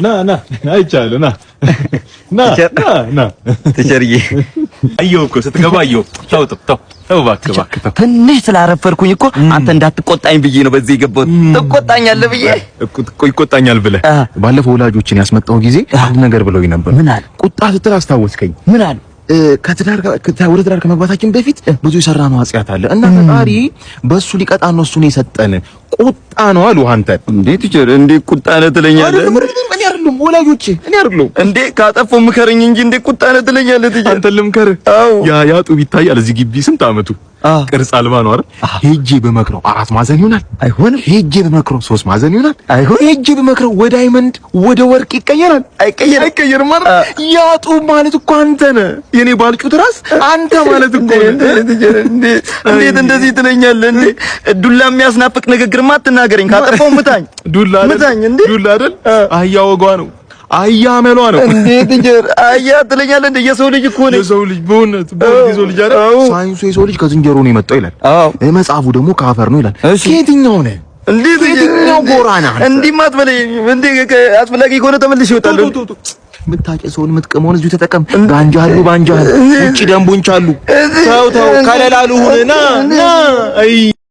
ና ና፣ አይቻለሁ። ና ና ና ና። Teacher ዬ። አየሁ እኮ ስትገባ አየሁ። ተው ተው ተው ተው፣ እባክህ እባክህ ተው። ትንሽ ስላረፈርኩኝ እኮ አንተ እንዳትቆጣኝ ብዬ ነው በዚህ የገባሁት። ትቆጣኛለህ ብዬ። ይቆጣኛል ብለህ። ባለፈው ወላጆችን ያስመጣው ጊዜ አንድ ነገር ብለውኝ ነበር። ምን አሉ? ቁጣ ስትል አስታወስከኝ። ምን አሉ? ከትዳር ወደ ትዳር ከመግባታችን በፊት ብዙ የሰራነው ኃጢአት አለ እና ፈጣሪ በሱ ሊቀጣ ነው እሱን የሰጠን፣ ቁጣ ነው አሉ አንተ። እንዴ teacher፣ እንዴ ቁጣ ነህ ትለኛለህ? እኔ አይደለሁም፣ ወላጆቼ፣ እኔ አይደለሁም። እንዴ ካጠፋሁ ምከረኝ እንጂ እንዴ ቁጣ ነህ ትለኛለህ teacher? አንተን ልምከርህ? አዎ። ያ ጡብ ይታያል እዚህ ግቢ፣ ስንት አመቱ ቅርጽ አልባ ነው አይደል? ሄጄ በመክረው አራት ማዕዘን ይሆናል? አይሆንም። ሄጄ በመክረው ሶስት ማዕዘን ይሆናል? አይሆንም። ሄጄ በመክረው ወደ diamond ወደ ወርቅ ይቀየራል? አይቀየርም። አይቀየርም ማለት ያ ጡብ ማለት እኮ አንተ ነህ። የኔ ባልጩት ራስ አንተ ማለት እኮ ነህ። እንዴት እንደዚህ ትለኛለህ? እንዴ ዱላ የሚያስናፍቅ ንግግርማ አትናገረኝ። ካጠፋሁ ምታኝ። ዱላ አይደል? ምታኝ እንዴ። ዱላ አይደል? አህያ ወጓ ነው። አህያ አመሏ ነው። እንዴ teacher፣ አህያ ትለኛለህ? እንዴ የሰው ልጅ እኮ ነኝ። የሰው ልጅ በእውነት በእውነት የሰው ልጅ አይደል? ሳይንሱ የሰው ልጅ ከዝንጀሮ ነው የመጣው ይላል። መጽሐፉ ደግሞ ከአፈር ነው ይላል። ከየትኛው ነህ? እንዴት ከየትኛው ጎራ ነህ አንተ? እንዲህማ አትበለኝ። እንዴ አስፈላጊ ከሆነ ተመልሼ እወጣለሁ። የምታጨሰውን የምትቅመውን እዚሁ ተጠቀም። ጋንጃ አሉ፣ ባንጃ አሉ፣ ውጭ ደንቦች አሉ። ተው ተው፣ ከለላ ልሁን። ና ና። አይ።